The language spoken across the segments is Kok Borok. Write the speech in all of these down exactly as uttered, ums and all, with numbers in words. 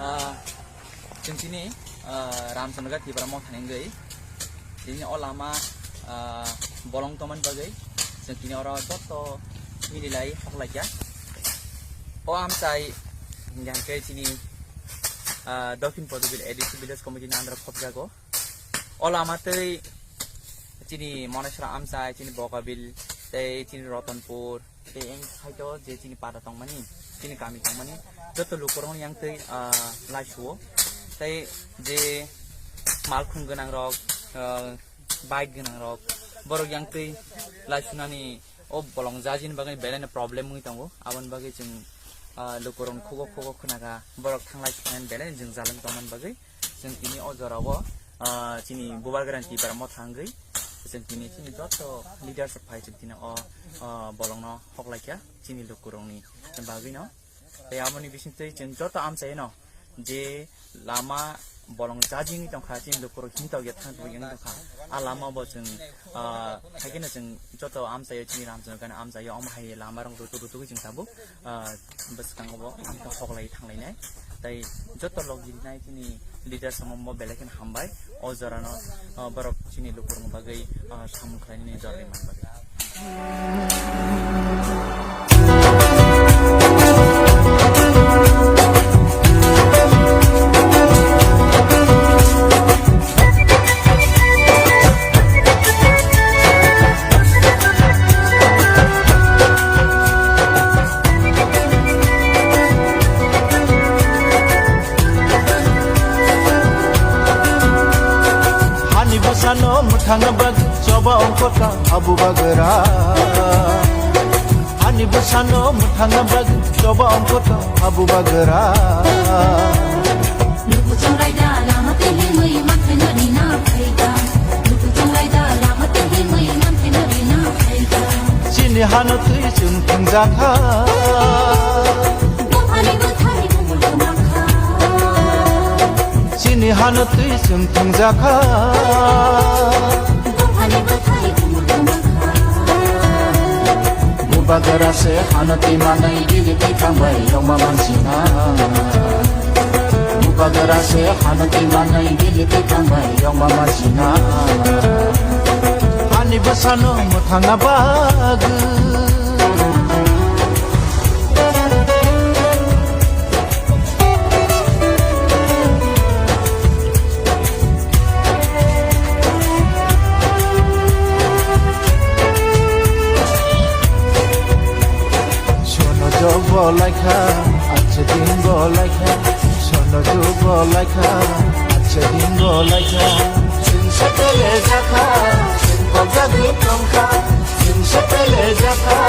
Ah, chwng chini, ah, Ramchandra Tipra Motha ni wngwi chini o lama, ah, bolong tongmani bagwi chwng chini oro joto mililai hoklaikha. O amchai hingkha hingkhe chini, ah, Dokhin Podobil A D C Village Committee ni under khopjago. O lama tei chini Monesra amchai, chini Bokabil tei chini Rotonpur, tei eng khaito je chini pada tongmani, chini kami tongmani, joto lukurokni yang tei, ah, laisuo. Tei je malkhung gwnangrok, ah, bike gwnangrok, borok yang tei laisunani o bolong jajini bagwi belai no problem wngwi tongo. Aboni bagwi chwng, ah, lukurokni khugo khugo khwnakha, borok thanglai swngnani belai no jwngjal wngwi tongmani bagwi. Chwng tini o jorao, ah, chini Bubagra Tipra Motha wngwi chwng tini chini joto leaders rok phai chwng tini o, ah, bolongno hoklaikha chini lukurokni bagwino. Tei aboni bisingtwi chwng joto amchaino je lama bolong jajingwi tongkha, chini lukurok himtok ya thang tongwi tongkha. A lama bo chwng, ah, haikhe no chwng joto amchaio, chini Ramchandra ni amchaio, omo hai lama rok rutuk rutugwi chwng tabuk, ah, bwskango bo hoklai thanglainai. Tei joto log girinai chini leader samo mo belai kheno hambai. O jorano, ah, borok chini lukurokni bagwi, ah, samung khlainani jorani man bagwi. Hani bwsano mwthangna bagwi choba ongkota Abu Bagra. Hani bwsano mwthangna bagwi choba ongkota Abu Bagra. Luku chonglai da lama tei himwi manthai no rina phaikha. Luku chonglai da lama tei himwi manthai no rina phaikha. Chini hano twi chwng thwngjakha. Buphani bwthai bumul kwmakha. Chini hano twi chwng thwngjakha. Buphani bwthai bumul kwmakha. Bubagra se hano twi manwi bini twi thangbai yongma mansina. Bubagra se hano twi manwi bini twi thangbai yongma mansina. Ani bwsano mwthangna bagwi. Sono jobo laikha, ache dingo laikha. Sono jobo laikha, ache dingo laikha. Chwng sepele jakha, chwng kok jagwi tongkha. Chwng sepele jakha,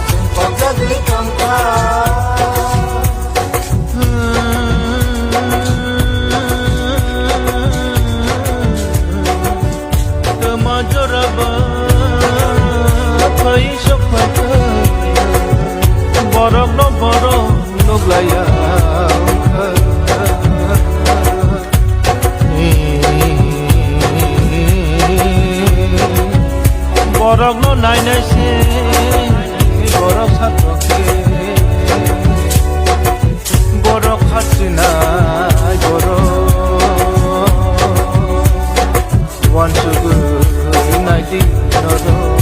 chwng kok jagwi tongkha. Tama joraba phai sok phai kha, borok no borok nuklaiya. Borok no nainai se, borok satok se. Borok khatrinai borok uansugwi naidi norok.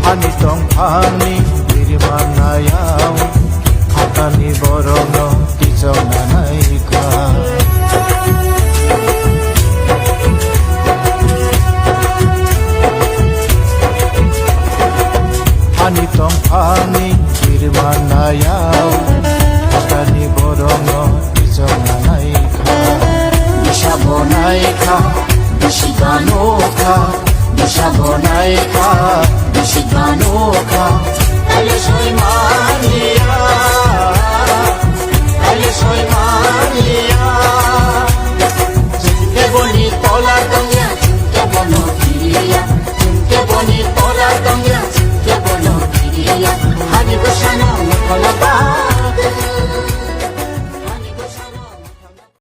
Hani tongphangni biriman nayao, hatani borokno kichongna naikha. Hani tongphangni biriman nayao, hatani borokno kichongna naikha. Bisa bo naikha, bisi ba nokha. Bisa bo naikha, bisi ba nokha. Tale soima.